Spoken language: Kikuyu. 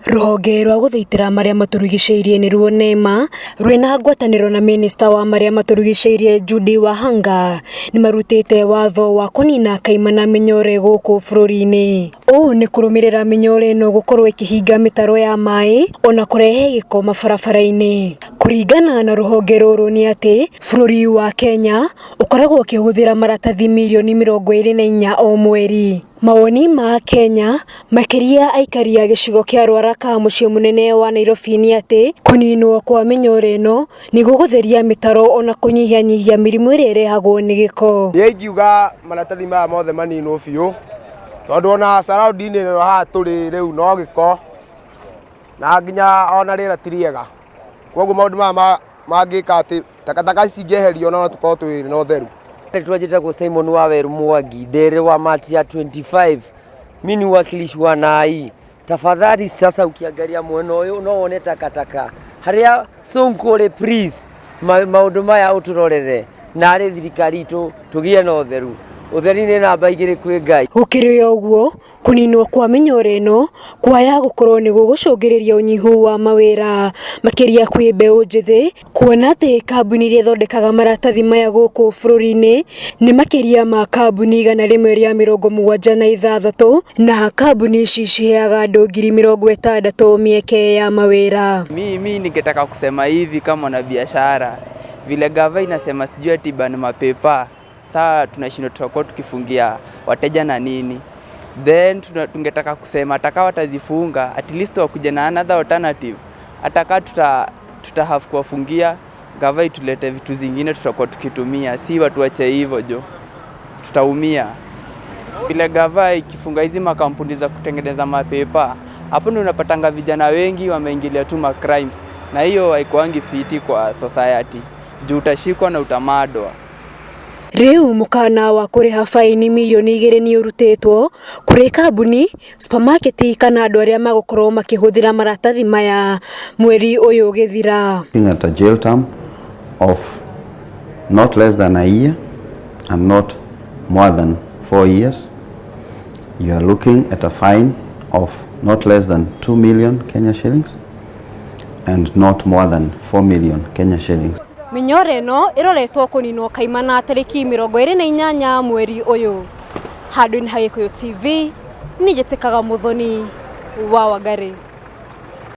Rũhonge rwa gũthaitĩra marĩa matũrigicĩirie nĩruo NEMA rwĩna ngwatanĩro na minista wa marĩa matũrigicĩirie Judy Wahanga nĩmarutĩte watho wa kũnina kaimana mĩnyore gũkũ bũrũri-inĩ. Ũũ nĩ kũrũmĩrĩra mĩnyore ĩno gũkorwo ĩkĩhinga mĩtaro ya maĩ ona kũrehe gĩko mabarabara-inĩ. Kũringana na rũhonge rũrũ nĩ atĩ bũrũri wa Kenya ũkoragwo ũkĩhũthĩra maratathi mirioni 24 o mweri. Mawoni ma Kenya makĩria aikari a gĩcigo kĩa Ruaraka mũciĩ mũnene wa Nairobi nĩ atĩ kũninwo kwa mĩnyore ĩno nĩ gũgũtheria mĩtaro ona kũnyihanyihia mĩrimũ ĩrĩa ĩrehagwo nĩ gĩko. Niĩ ingiuga maratathi maya mothe maninwo biũ tondũ ona surrounding ĩno haha tũrĩ rĩu no gĩko na nginya ona rĩera ti rĩega. Koguo maũndũ maya mangĩka atĩ takataka ici ingĩeherio no tũkorwo twĩ na ũtheru. Rĩtwa njĩtagwo Simon Waweru Mwangi, ndere wa Matia 25. Mimi ni wakilishi wa Nai. Tafadhali sasa ukiangalia mwena ũyũ no wone takataka harĩa Sonko please maũndũ maya ũtũrorere narĩ thirikari itũ tũgĩe na ũtheru. Ũtheri nĩ namba 2 kwĩ Ngai. Gũkĩrĩ ũguo kũninwo kwa mĩnyore ĩno kwaya gũkorwo nĩ gũgũcũngĩrĩria ũnyihu wa mawĩra makĩria kwĩ mbeũ njĩthĩ kuona atĩ kambuni iria ithondekaga maratathi maya gũkũ bũrũri-inĩ nĩ makĩria ma kambuni 176 na kambuni ici ciheaga andũ 60,000 mĩeke ya mawĩra. Mimi ningetaka kusema hivi kama mwanabiashara, vile gava inasema sijui ati ban mapepa, saa tunashindwa tutakuwa tukifungia wateja na nini. Then tungetaka kusema ataka watazifunga at least wakuja na another alternative. Ataka tuta have kuwafungia, gava itulete vitu zingine tutakuwa tukitumia, si watu wache hivyo jo, tutaumia. Vile gava ikifunga hizi makampuni za kutengeneza mapepa, hapo ndio unapatanga vijana wengi wameingilia tu ma crimes, na hiyo haikuangi fiti kwa society juu utashikwa na utamadwa. Rĩu mũkana wa kũrĩha faini mirioni 2 nĩ ũrutĩtwo kũrĩ kambuni, supermarket kana andũ arĩa magũkorwo makĩhũthĩra maratathi maya mweri ũyũ ũgĩthira. Looking at a jail term of not less than a year and not more than 4 years. You are looking at a fine of not less than 2 million Kenya shillings and not more than 4 million Kenya shillings. Mĩnyore ĩno ĩroretwo kũninwo kaimana tarĩki 28 mweri ũyũ. Handũ-inĩ ha Gĩkũyũ TV, niĩ njĩtĩkaga Mũthoni wa Wangari.